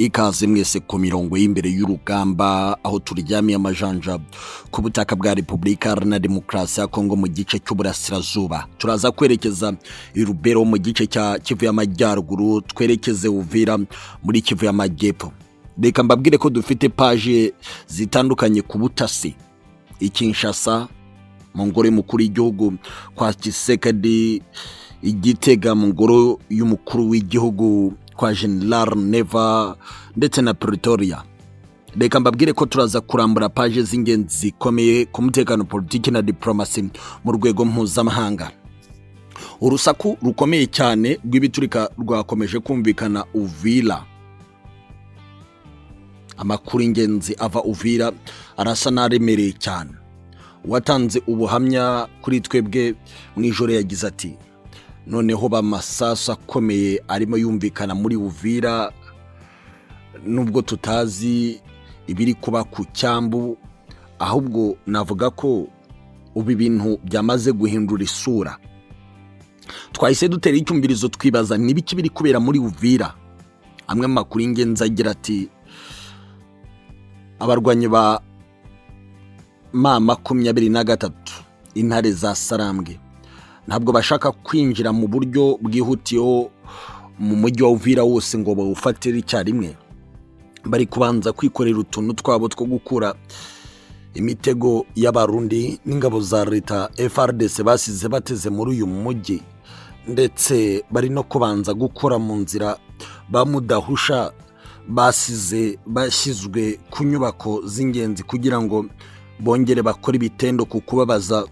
Ikaze mwese ku mirongo y'imbere y'urugamba, aho turyamiye amajanja ku butaka bwa Repubulika Iharanira Demokarasi ya Kongo mu gice cy'uburasirazuba. Turaza kwerekeza i Rubero mu gice cya Kivu y'Amajyaruguru, twerekeze Uvira muri Kivu y'Amajyepfo. Reka mbabwire ko dufite paje zitandukanye ku butasi i Kinshasa mu ngoro y'umukuru w'igihugu kwa Tshisekedi, i Gitega mu ngoro y'umukuru w'igihugu kwa General Neva ndetse na Pretoria. Reka mbabwire ko turaza kurambura paje z'ingenzi zikomeye ku mutekano, politiki na diplomasi mu rwego mpuzamahanga. Urusaku rukomeye cyane rw'ibiturika rwakomeje kumvikana Uvira. Amakuru y'ingenzi ava Uvira arasa n'aremereye cyane. Uwatanze ubuhamya kuri twebwe mu ijoro yagize ati: "Noneho bamasasu akomeye arimo yumvikana muri Uvira, nubwo tutazi ibiri kuba ku cyambu, ahubwo navuga ko ubu ibintu byamaze guhindura isura." Twahise dutera icyumvirizo, twibaza n'ibiki biri kubera muri Uvira. Amwe mu makuru y'ingenzi agira ati: "Abarwanyi ba M23, Intare za Sarambwe, ntabwo bashaka kwinjira mu buryo bwihutiyeho mu mujyi wa Uvira wose ngo bawufatire icyarimwe. Bari kubanza kwikorera utuntu twabo two gukura imitego y'Abarundi n'ingabo za leta FARDC basize bateze muri uyu mujyi, ndetse bari no kubanza gukora mu nzira ba mudahusha basize bashyizwe ku nyubako z'ingenzi kugira ngo bongere bakore ibitendo ku kubabaza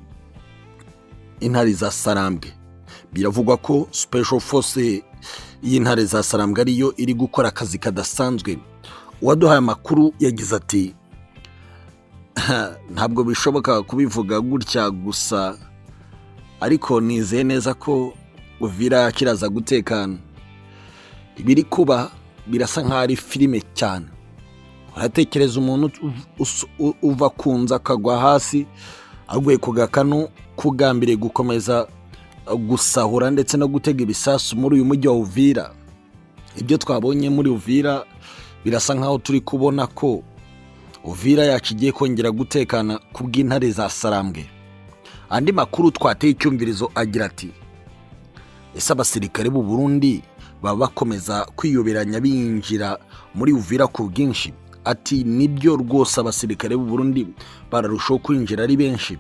Intare za Sarambwe." Biravugwa ko Special Force y'Intare za Sarambwe ariyo iri gukora akazi kadasanzwe. Uwaduhaye amakuru yagize ati: "Ntabwo bishoboka kubivuga gutya gusa, ariko nizeye neza ko Uvira kiraza gutekana. Ibiri kuba birasa nk'aho ari filime cyane. Uratekereza umuntu uva ku nzu akagwa hasi aguye ku gakanu, kugambiriye gukomeza gusahura ndetse no gutega ibisasu muri uyu mujyi wa Uvira? Ibyo twabonye muri Uvira birasa nk'aho turi kubona ko Uvira yacu igiye kongera gutekana ku bw'Intare za Sarambwe." Andi makuru twateye icyumvirizo agira ati: "Ese abasirikare b'u Burundi baba bakomeza kwiyoberanya binjira muri Uvira ku bwinshi?" Ati: "Nibyo rwose, abasirikare b'u Burundi bararushaho kwinjira ari benshi,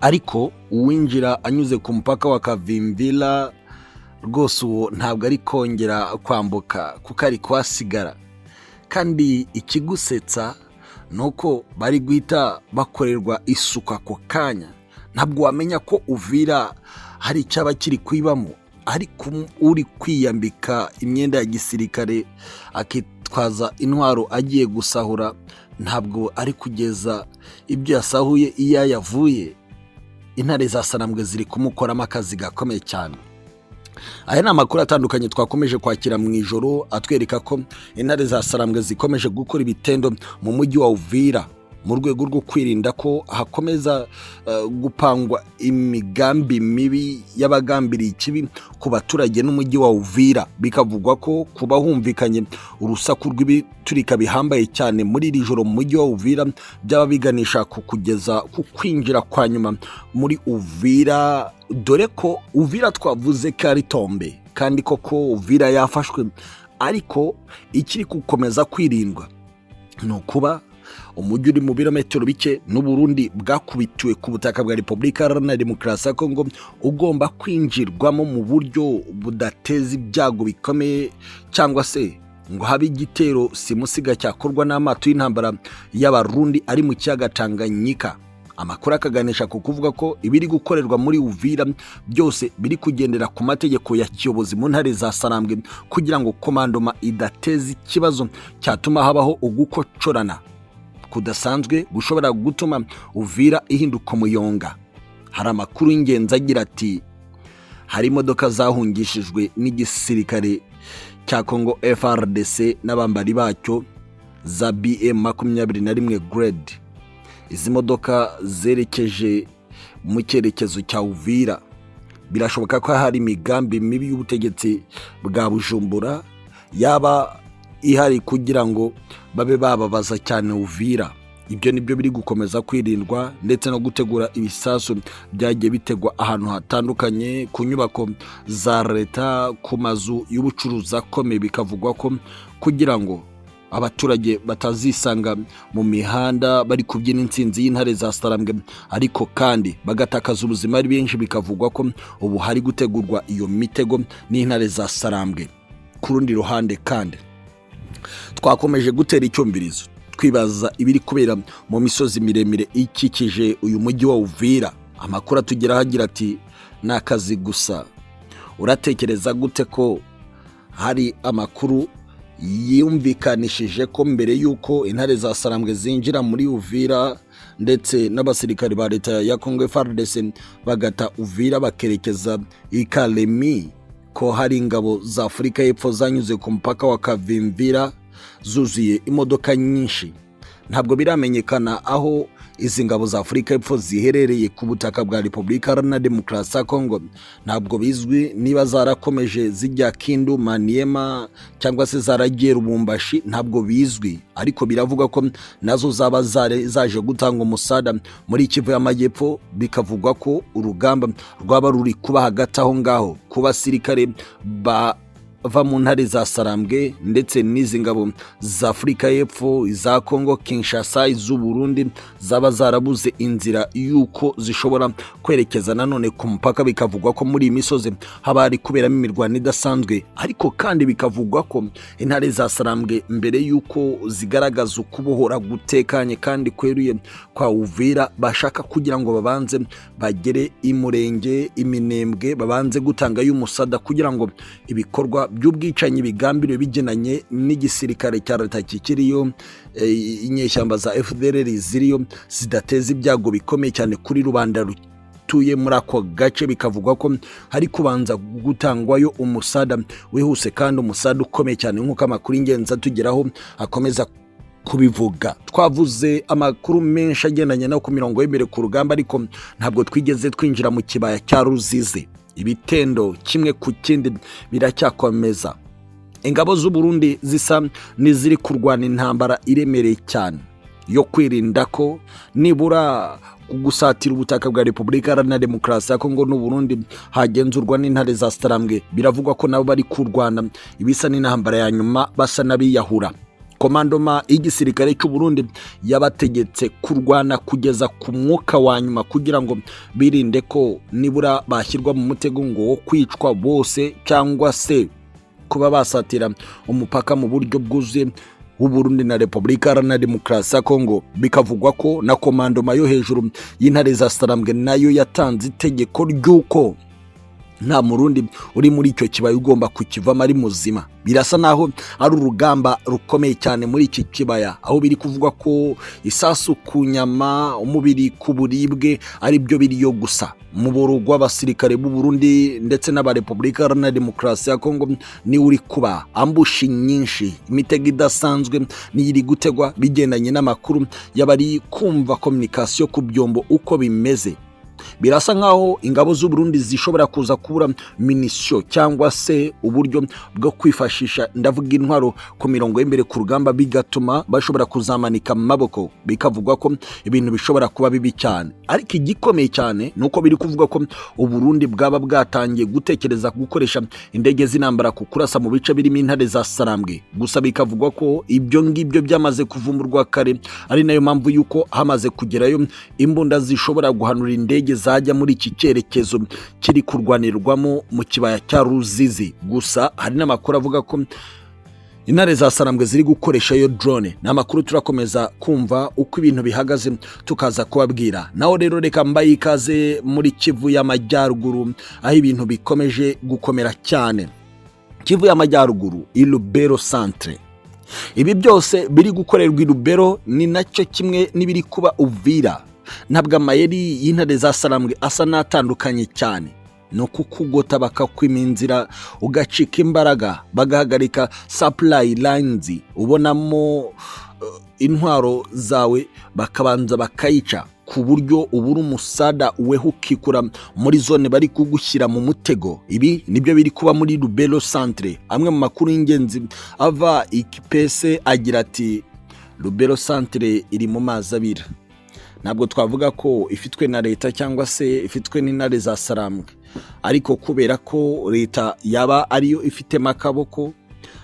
ariko uwinjira anyuze ku mupaka wa Kavimvira rwose uwo ntabwo ari kongera kwambuka kuko ari kuhasigara. Kandi ikigusetsa ni uko bari guhita bakorerwa isuku ako kanya. Ntabwo wamenya ko Uvira hari icyaba kiri kwibamo, ariko uri kwiyambika imyenda ya gisirikare akitwaza intwaro agiye gusahura, ntabwo ari kugeza ibyo yasahuye iyo yavuye. Intare za Sarambwe ziri kumukoramo akazi gakomeye cyane." Aya ni amakuru atandukanye twakomeje kwakira mu ijoro, atwereka ko Intare za Sarambwe zikomeje gukora ibitendo mu mujyi wa Uvira mu rwego rwo kwirinda ko hakomeza gupangwa imigambi mibi y'abagambiriye ikibi ku baturage n'umujyi wa Uvira. Bikavugwa ko kuba humvikanye urusaku rw'ibiturika bihambaye cyane muri iri joro mu mujyi wa Uvira byaba biganisha ku kugeza ku kwinjira kwa nyuma muri Uvira, dore ko Uvira twavuze ko ari tombe, kandi koko Uvira yafashwe, ariko ikiri gukomeza kwirindwa ni ukuba umujyi uri mu birometero bike n'Uburundi bwakubitiwe ku butaka bwa Repubulika Iharanira Demokarasi ya Kongo ugomba kwinjirwamo mu buryo budateza ibyago bikomeye cyangwa se ngo habe igitero simusiga cyakorwa n'amato y'intambara y'Abarundi ari mu kiyaga Tanganyika. Amakuru akaganisha ku kuvuga ko ibiri gukorerwa muri Uvira byose biri kugendera ku mategeko ya kiyobozi mu Ntare za Sarambwe, kugira ngo commandement idateza ikibazo cyatuma habaho ugukocorana kudasanzwe gushobora gutuma Uvira ihinduka umuyonga. Hari amakuru y'ingenzi agira ati: "Hari imodoka zahungishijwe n'igisirikare cya Congo FARDC n'abambari bacyo za BM 21 Grade. Izi modoka zerekeje mu cyerekezo cya Uvira. Birashoboka ko hari imigambi mibi y'ubutegetsi bwa Bujumbura yaba ihari kugira ngo babe bababaza cyane Uvira. Ibyo nibyo biri gukomeza kwirindwa, ndetse no gutegura ibisasu byagiye bitegwa ahantu hatandukanye, ku nyubako za leta, ku mazu y'ubucuruzi akomeye. Bikavugwa ko kugira ngo abaturage batazisanga mu mihanda bari kubyina intsinzi y'intare za Sarambwe, ariko kandi bagatakaza ubuzima ari benshi. Bikavugwa ko ubu hari gutegurwa iyo mitego n'intare za Sarambwe. Ku rundi ruhande kandi, twakomeje gutera icyumvirizo, twibaza ibiri kubera mu misozi miremire ikikije uyu mujyi wa Uvira. Amakuru atugeraho agira ati: "Ni akazi gusa." Uratekereza gute ko hari amakuru yumvikanishije ko mbere y'uko intare za Sarambwe zinjira muri Uvira, ndetse n'abasirikari ba leta ya Congo FARDC bagata Uvira bakerekeza i Kalemi, ko hari ingabo za Afurika y'Epfo zanyuze ku mupaka wa Kavimvira zuzuye imodoka nyinshi? Ntabwo biramenyekana aho izi ngabo za Afurika y'Epfo ziherereye ku butaka bwa Repubulika Iharanira Demokarasi ya Kongo. Ntabwo bizwi niba zarakomeje zijya Kindu, Maniema, cyangwa se zaragiye Lubumbashi, ntabwo bizwi. Ariko biravugwa ko nazo zaba zaje gutanga umusada muri Kivu y'Amajyepfo. Bikavugwa ko urugamba rwaba ruri kuba hagati aho ngaho ku basirikare ba va mu ntare za Sarambwe ndetse n'izi ngabo za Afurika y'Epfo, iza Kongo Kinshasa, iz'Uburundi, zaba zarabuze inzira y'uko zishobora kwerekeza nanone ku mupaka. Bikavugwa ko muri iyi misozi haba hari kuberamo imirwano idasanzwe. Ariko kandi bikavugwa ko intare za Sarambwe, mbere y'uko zigaragaza ukubohora gutekanye kandi kweruye kwa Uvira, bashaka kugira ngo babanze bagere imurenge iminembwe, babanze gutangayo umusada, kugira ngo ibikorwa by'ubwicanyi bigambiriwe bigenanye n'igisirikare cya leta kikiriyo, inyeshyamba za FDLR ziriyo, zidateza ibyago bikomeye cyane kuri rubanda rutuye muri ako gace. Bikavugwa ko hari kubanza gutangwayo umusada wihuse kandi umusada ukomeye cyane, nk'uko amakuru y'ingenzi atugeraho akomeza kubivuga. Twavuze amakuru menshi agendanye no ku mirongo y'imbere ku rugamba, ariko ntabwo twigeze twinjira mu kibaya cya Ruzizi. Ibitendo kimwe ku kindi biracyakomeza. Ingabo z'u Burundi zisa n'iziri kurwana intambara iremereye cyane yo kwirinda ko nibura gusatira ubutaka bwa Repubulika Iharanira Demokarasi ya Kongo n'Uburundi hagenzurwa n'intare za Sarambwe. Biravugwa ko nabo bari kurwana ibisa n'intambara ya nyuma, basa n'abiyahura. Commandement y'igisirikare cy'u Burundi yabategetse kurwana kugeza ku mwuka wa nyuma, kugira ngo birinde ko nibura bashyirwa mu mutego ngo wo kwicwa bose, cyangwa se kuba basatira umupaka mu buryo bwuzuye w'Uburundi na Repubulika Iharanira Demokarasi ya Kongo. Bikavugwa ko na commandement yo hejuru y'intare za Sarambwe nayo yatanze itegeko ry'uko nta Murundi uri muri icyo kibaya ugomba kukivamo ari muzima. Birasa naho ari urugamba rukomeye cyane muri iki kibaya, aho biri kuvugwa ko isasu ku nyama, umubiri ku buribwe, ari byo biriyo gusa. Umuborogo w'abasirikare b'u Burundi ndetse n'aba Repubulika Iharanira Demokarasi ya Kongo niwe uri kuba. Ambush nyinshi, imitego idasanzwe niyo iri gutegwa, bigendanye n'amakuru y'abari kumva communication ku byombo uko bimeze. Birasa nkaho ingabo z'u Burundi zishobora kuza kubura munition cyangwa se uburyo bwo kwifashisha, ndavuga intwaro, ku mirongo y'imbere ku rugamba, bigatuma bashobora kuzamanika amaboko. Bikavugwa ko ibintu bishobora kuba bibi cyane. Ariko igikomeye cyane ni uko biri kuvuga ko Uburundi bwaba bwatangiye gutekereza gukoresha indege z'intambara ku kurasa mu bice birimo intare za Sarambwe. Gusa bikavugwa ko ibyo ngibyo byamaze kuvumburwa kare, ari nayo mpamvu y'uko hamaze kugerayo imbunda zishobora guhanura indege zajya muri iki cyerekezo kiri kurwanirwamo mu kibaya cya Ruzizi. Gusa hari n'amakuru avuga ko intare za Sarambwe ziri gukoresha yo drone. Ni amakuru turakomeza kumva uko ibintu bihagaze, tukaza kubabwira. Naho rero reka mbaye ikaze muri Kivu y'Amajyaruguru, aho ibintu bikomeje gukomera cyane. Kivu y'Amajyaruguru, i Lubero centre. Ibi byose biri gukorerwa i Lubero ni nacyo kimwe n'ibiri kuba Uvira. Ntabwo amayeri y'intare za Sarambwe asa n'atandukanye cyane. Ni ukukugota, bakakwima inzira, ugacika imbaraga, bagahagarika supply lines ubonamo intwaro zawe, bakabanza bakayica. ku buryo ubura umusada, weho ukikura muri zone bari kugushyira mu mutego. Ibi nibyo biri kuba muri Lubero centre. Amwe mu makuru y'ingenzi ava Ikipese agira ati: "Lubero centre iri mu mazi abira. Ntabwo twavuga ko ifitwe na leta cyangwa se ifitwe n'intare za Sarambwe, ariko kubera ko leta yaba ariyo ifitemo akaboko,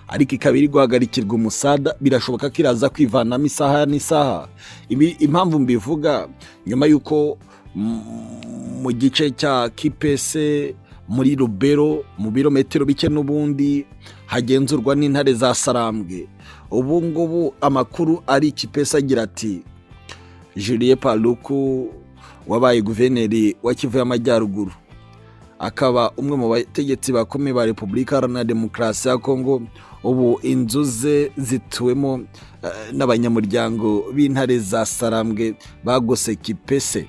ariko ikaba iri guhagarikirwa umusada, birashoboka ko iraza kwivanamo isaha n'isaha." Ibi impamvu mbivuga, nyuma y'uko mu gice cya Kipese muri Rubero, mu birometero bike n'ubundi hagenzurwa n'intare za Sarambwe, ubu ngubu amakuru ari Kipese agira ati: Julien Paluku wabaye guverineri wa Kivu y'Amajyaruguru, akaba umwe mu bategetsi bakomeye ba Repubulika Iharanira Demokarasi ya Kongo, ubu inzu ze zituwemo n'abanyamuryango b'intare za Sarambwe bagose Kipese.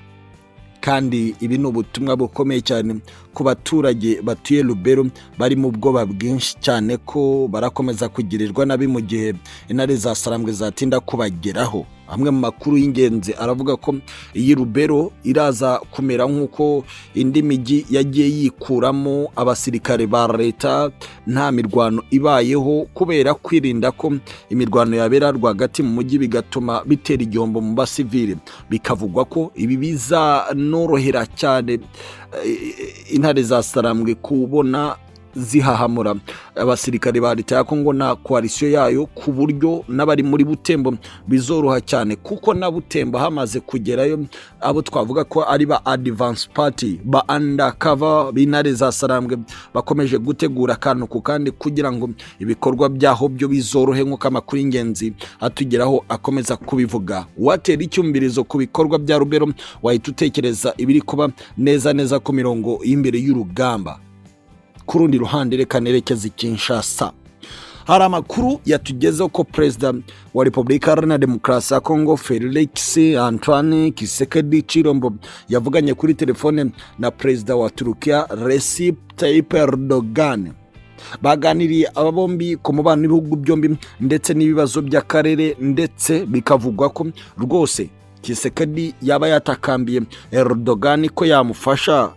Kandi ibi ni ubutumwa bukomeye cyane ku baturage batuye Lubero, bari mu bwoba bwinshi cyane ko barakomeza kugirirwa nabi mu gihe intare za Sarambwe zatinda kubageraho. Amwe mu makuru y'ingenzi aravuga ko iyi Rubero iraza kumera nk'uko indi mijyi yagiye yikuramo abasirikare ba leta nta mirwano ibayeho, kubera kwirinda ko imirwano yabera rwagati mu mujyi bigatuma bitera igihombo mu basivili. Bikavugwa ko ibi bizanorohera cyane intare za Sarambwe kubona zihahamura abasirikare ba leta ya Kongo na coalition yayo, ku buryo n'abari muri Butembo bizoroha cyane, kuko na Butembo hamaze kugerayo abo twavuga ko ari ba advance party, ba undercover b'intare za Sarambwe, bakomeje gutegura akantu ku kandi kugira ngo ibikorwa byaho byo bizorohe, nk'uko amakuru y'ingenzi atugeraho akomeza kubivuga. Watera icyumvirizo ku bikorwa bya Rubero, wahita utekereza ibiri kuba neza neza ku mirongo y'imbere y'urugamba. Ku rundi ruhande, reka nerekeze i Kinshasa. Hari amakuru yatugezeho ko Perezida wa Repubulika Iharanira Demokarasi ya Kongo, Felix Antoine Tshisekedi Tshilombo, yavuganye kuri telefone na Perezida wa Turukiya, Recep Tayyip Erdogan. Baganiriye aba bombi ku mubano w'ibihugu byombi ndetse n'ibibazo by'akarere, ndetse bikavugwa ko rwose Tshisekedi yaba yatakambiye Erdogan ko yamufasha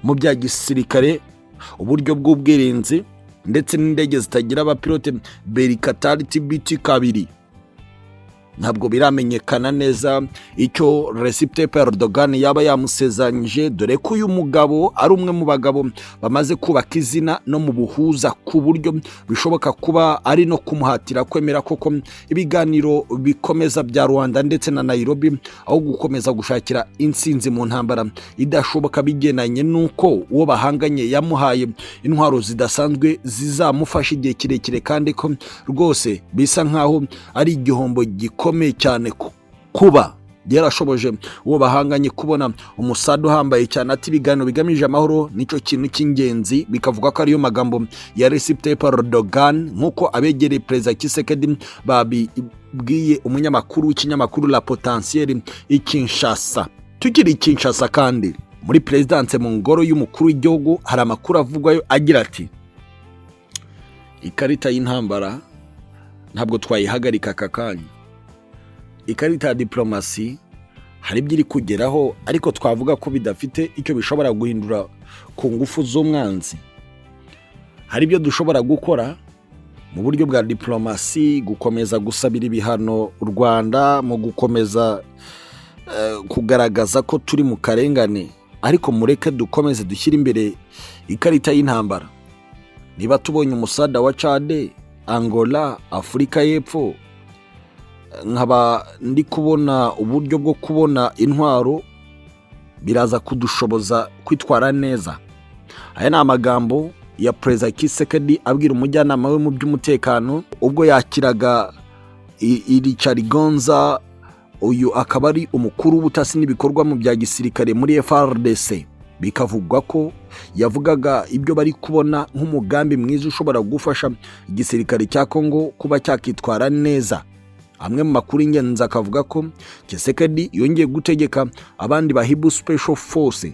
mu bya gisirikare, uburyo bw'ubwirinzi ndetse n'indege zitagira abapilote Bayraktar TB2. Ntabwo biramenyekana neza icyo Recep Tayyip Erdogan yaba yamusezeranyije, dore ko uyu mugabo ari umwe mu bagabo bamaze kubaka izina no mu buhuza, ku buryo bishoboka kuba ari no kumuhatira kwemera koko ibiganiro bikomeza bya Rwanda ndetse na Nairobi, aho gukomeza gushakira intsinzi mu ntambara idashoboka, bigendanye n'uko uwo bahanganye yamuhaye intwaro zidasanzwe zizamufasha igihe kirekire, kandi ko rwose bisa nkaho ari igihombo gikomeye cyane kuba yarashoboje uwo bahanganye kubona umusada uhambaye cyane. Ati: "Ibiganiro bigamije amahoro nicyo kintu cy'ingenzi." Bikavuga ko ariyo magambo ya Recep Tayyip Erdogan, nk'uko abegereye Perezida Tshisekedi babibwiye umunyamakuru w'ikinyamakuru La Potentiel i Kinshasa. Tukiri i Kinshasa kandi, muri perezidanse, mu ngoro y'umukuru w'igihugu, hari amakuru avugwayo agira ati: "Ikarita y'intambara ntabwo twayihagarika aka kanya. Ikarita ya diporomasi hari ibyo iri kugeraho, ariko twavuga ko bidafite icyo bishobora guhindura ku ngufu z'umwanzi. Hari ibyo dushobora gukora mu buryo bwa diporomasi, gukomeza gusabira ibihano u Rwanda, mu gukomeza kugaragaza ko turi mu karengane, ariko mureke dukomeze dushyire imbere ikarita y'intambara. Niba tubonye umusada wa Tchad, Angola, Afurika y'Epfo, nkaba ndi kubona uburyo bwo kubona intwaro, biraza kudushoboza kwitwara neza." Aya ni amagambo ya Perezida Tshisekedi abwira umujyanama we mu by'umutekano ubwo yakiraga Richard Gonza. Uyu akaba ari umukuru w'ubutasi n'ibikorwa mu bya gisirikare muri FARDC. Bikavugwa ko yavugaga ibyo bari kubona nk'umugambi mwiza ushobora gufasha igisirikare cya Kongo kuba cyakitwara neza. Amwe mu makuru y'ingenzi akavuga ko Tshisekedi yongeye gutegeka abandi ba Hibu Special Force.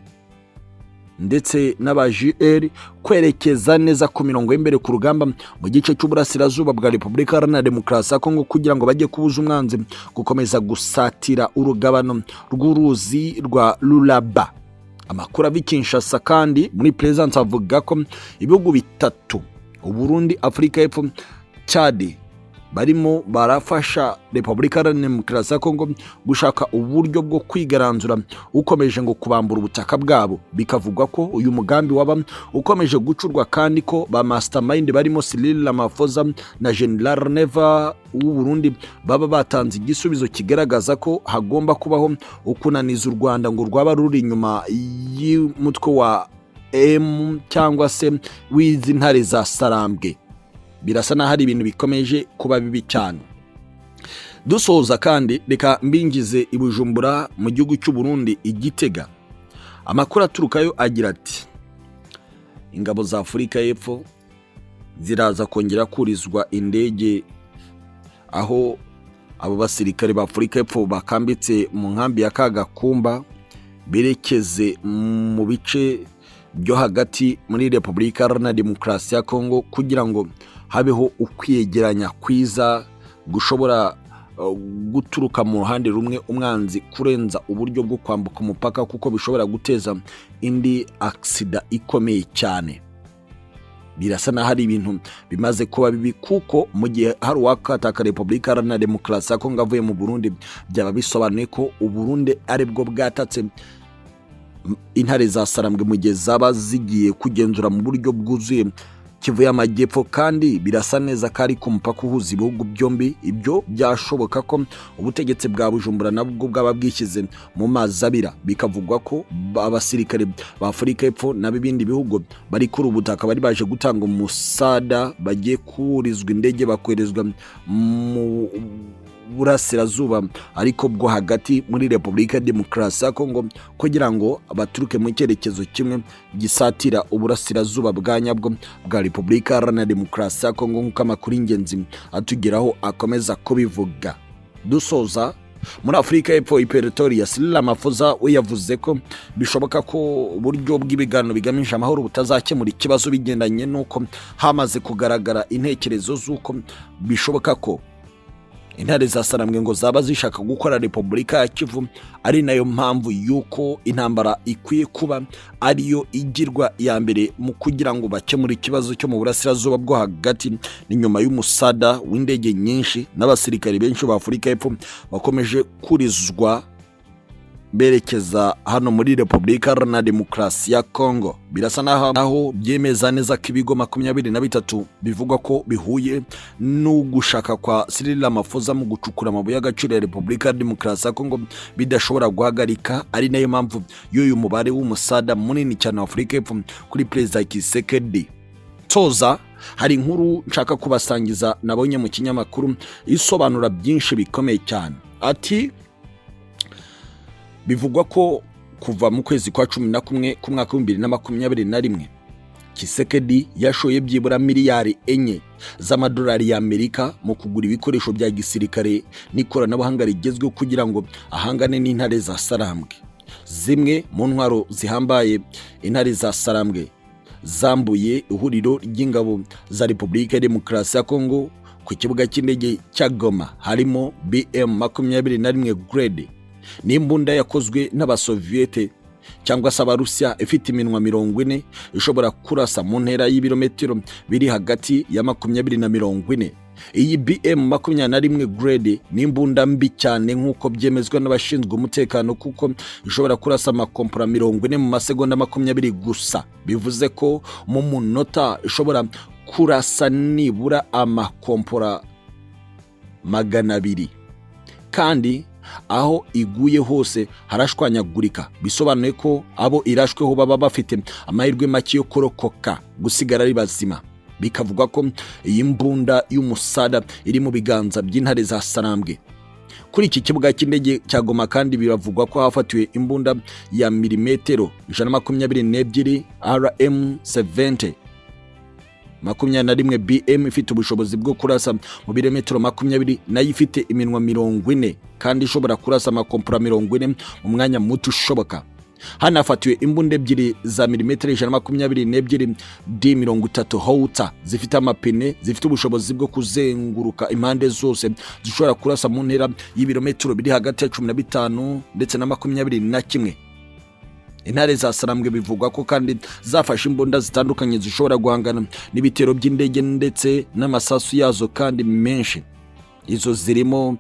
ndetse n'aba GR kwerekeza neza ku mirongo y'imbere ku rugamba mu gice cy'uburasirazuba bwa Repubulika Iharanira Demokarasi ya Kongo, kugira ngo bajye kubuza umwanzi gukomeza gusatira urugabano rw'uruzi rwa Ruraba. Amakuru ava i Kinshasa kandi muri Perezidansi avuga ko ibihugu bitatu, Uburundi, Afurika y'Epfo, Chad, barimo barafasha Repubulika Iharanira Demokarasi ya Kongo gushaka uburyo bwo kwigaranzura ukomeje ngo kubambura ubutaka bwabo. Bikavugwa ko uyu mugambi waba ukomeje gucurwa, kandi ko ba mastermind barimo Cyril Ramaphosa na General Neva w'u Burundi baba batanze igisubizo kigaragaza ko hagomba kubaho ukunaniza u Rwanda ngo rwaba ruri inyuma y'umutwe wa M cyangwa se w'izi ntare za Sarambwe. Birasa n'aho ari ibintu bikomeje kuba bibi cyane. Dusoza kandi, reka mbingize i Bujumbura mu gihugu cy'u Burundi, i Gitega. Amakuru aturukayo agira ati: "Ingabo za Afurika y'Epfo ziraza kongera kurizwa indege, aho abo basirikare ba Afurika y'Epfo bakambitse mu nkambi ya Kagakumba berekeze mu bice byo hagati muri Repubulika Iharanira Demokarasi ya Kongo, kugira ngo habeho ukwiyegeranya kwiza gushobora guturuka mu ruhande rumwe umwanzi kurenza uburyo bwo kwambuka umupaka, kuko bishobora guteza indi accident ikomeye cyane." Birasa n'aho ari ibintu bimaze kuba bibi, kuko mu gihe hari uwakataka Repubulika Iharanira Demokarasi ya Kongo avuye mu Burundi, byaba bisobanuye ko Uburundi aribwo bwatatse intare za Sarambwe mu gihe zaba zigiye kugenzura mu buryo bwuzuye Kivu y'Amajyepfo. Kandi birasa neza ko ari ku mupaka uhuza ibihugu byombi. Ibyo byashoboka ko ubutegetsi bwa Bujumbura nabwo bwaba bwishyize mu mazi abira. Bikavugwa ko abasirikare ba Afurika y'Epfo n'ab'ibindi bihugu bari kuri ubu butaka bari baje gutanga umusada bagiye kurizwa indege, bakoherezwa mu burasirazuba ariko bwo hagati muri Repubulika ya Demokarasi ya Kongo, kugira ngo baturuke mu cyerekezo kimwe gisatira uburasirazuba bwa nyabwo bwa Repubulika Iharanira Demokarasi ya Kongo, nk'uko amakuru y'ingenzi atugeraho akomeza kubivuga. Dusoza, muri Afurika y'Epfo i Pretoria, Cyril Ramaphosa we yavuze ko bishoboka ko uburyo bw'ibiganiro bigamije amahoro butazakemura ikibazo, bigendanye n'uko hamaze kugaragara intekerezo z'uko bishoboka ko intare za Sarambwe ngo zaba zishaka gukora Repubulika ya Kivu, ari nayo mpamvu y'uko intambara ikwiye kuba ariyo igirwa iya mbere mu kugira ngo bakemure ikibazo cyo mu burasirazuba bwo hagati. Ni nyuma y'umusada w'indege nyinshi n'abasirikari benshi ba Afurika y'Epfo bakomeje kurizwa berekeza hano muri Repubulika Iharanira Demokarasi ya Kongo. Birasa naho byemeza neza ko ibigo 23 bivugwa ko bihuye n'ugushaka kwa Cyril Ramaphosa mu gucukura amabuye y'agaciro ya Repubulika ya Demokarasi ya Kongo bidashobora guhagarika, ari nayo mpamvu y'uyu mubare w'umusada munini cyane wa Afurika y'Epfo kuri Perezida Tshisekedi. Toza, hari inkuru nshaka kubasangiza nabonye mu kinyamakuru isobanura byinshi bikomeye cyane. Ati: "Bivugwa ko kuva mu kwezi kwa 11 k'umwaka wa 2021, Tshisekedi yashoye byibura miliyari 4 z'amadolari y'Amerika mu kugura ibikoresho bya gisirikare n'ikoranabuhanga rigezweho kugira ngo ahangane n'intare za Sarambwe. Zimwe mu ntwaro zihambaye intare za Sarambwe zambuye ihuriro ry'ingabo za Repubulika ya Demokarasi ya Kongo ku kibuga cy'indege cya Goma harimo BM 21 Grad, n'imbunda yakozwe n'Abasoviyete cyangwa se Abarusiya, ifite iminwa 40, ishobora kurasa mu ntera y'ibirometero biri hagati ya 20 na 40. Iyi BM 21 Grad ni imbunda mbi cyane, nk'uko byemezwa n'abashinzwe umutekano, kuko ishobora kurasa amakompora 40 mu masegonda 20 gusa. Bivuze ko mu munota ishobora kurasa nibura amakompora 200, kandi aho iguye hose harashwanyagurika. Bisobanuye ko abo irashweho baba bafite amahirwe make yo kurokoka, gusigara ari bazima. Bikavugwa ko iyi mbunda y'umusada iri mu biganza by'intare za Sarambwe. Kuri iki kibuga cy'indege cya Goma kandi biravugwa ko hafatiwe imbunda ya milimetero 122 RM 70 21 BM, ifite ubushobozi bwo kurasa mu birometero 20, nayo ifite iminwa 40 kandi ishobora kurasa amakompora 40 mu mwanya muto ushoboka. Hanafatiwe imbunda ebyiri za milimetero 122 D30 howitzer zifite amapine, zifite ubushobozi bwo kuzenguruka impande zose, zishobora kurasa mu ntera y'ibirometero biri hagati ya 15 ndetse na 21. Intare za Sarambwe bivugwa ko kandi zafashe imbunda zitandukanye zishobora guhangana n'ibitero by'indege ndetse n'amasasu yazo kandi menshi. Izo zirimo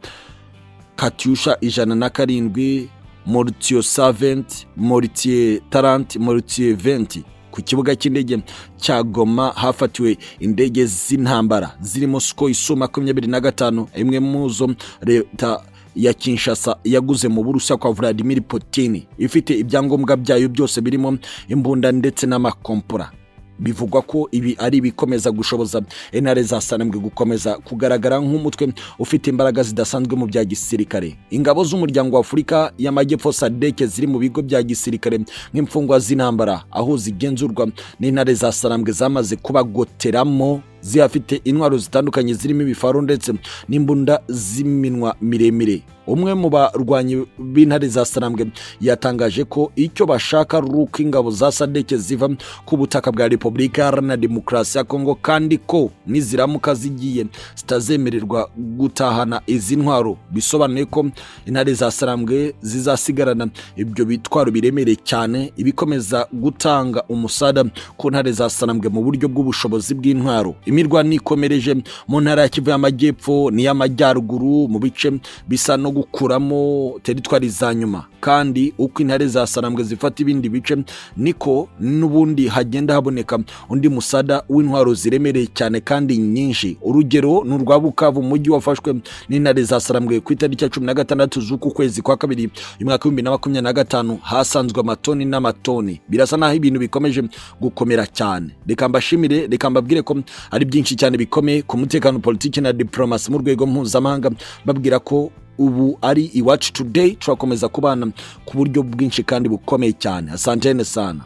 Katyusha 107, Mortier 70, Mortier 30, Mortier 20. Ku kibuga cy'indege cya Goma hafatiwe indege z'intambara zirimo Sukhoi Su 25, imwe mu zo leta ya Kinshasa yaguze mu Burusiya kwa Vladimir Putin, ifite ibyangombwa byayo byose birimo imbunda ndetse n'amakompora. Bivugwa ko ibi ari ibikomeza gushoboza Intare za Sarambwe gukomeza kugaragara nk'umutwe ufite imbaraga zidasanzwe mu bya gisirikare. Ingabo z'Umuryango wa Afurika y'Amajyepfo, SADC, ziri mu bigo bya gisirikare nk'imfungwa z'intambara aho zigenzurwa n'Intare za Sarambwe zamaze kubagoteramo, zihafite intwaro zitandukanye zirimo ibifaru ndetse n'imbunda z'iminwa miremire. Umwe mu barwanyi b'Intare za Sarambwe yatangaje ko icyo bashaka ari uko ingabo za SADC ziva ku butaka bwa Repubulika Iharanira Demokarasi ya Kongo, kandi ko niziramuka zigiye zitazemererwa gutahana izi ntwaro. Bisobanuye ko Intare za Sarambwe zizasigarana ibyo bitwaro biremereye cyane, ibikomeza gutanga umusada ku Ntare za Sarambwe mu buryo bw'ubushobozi bw'intwaro. Imirwano ikomereje mu ntara ya Kivu y'Amajyepfo n'iy'Amajyaruguru mu bice bisa no gukuramo teritwari za nyuma, kandi uko Intare za Sarambwe zifata ibindi bice niko n'ubundi hagenda haboneka undi musada w'intwaro ziremereye cyane kandi nyinshi. Urugero ni urwa Bukavu, umujyi wafashwe n'Intare za Sarambwe ku itariki ya 16 z'uku kwezi kwa kabiri uyu mwaka w'2025, hasanzwe amatoni n'amatoni. Birasa naho ibintu bikomeje gukomera cyane. Reka mbashimire, reka mbabwire ko ari byinshi cyane bikomeye ku mutekano, politiki na diplomasi mu rwego mpuzamahanga. Babwira ko ubu ari Iwacu Today, turakomeza kubana ku buryo bwinshi kandi bukomeye cyane. Asantene sana.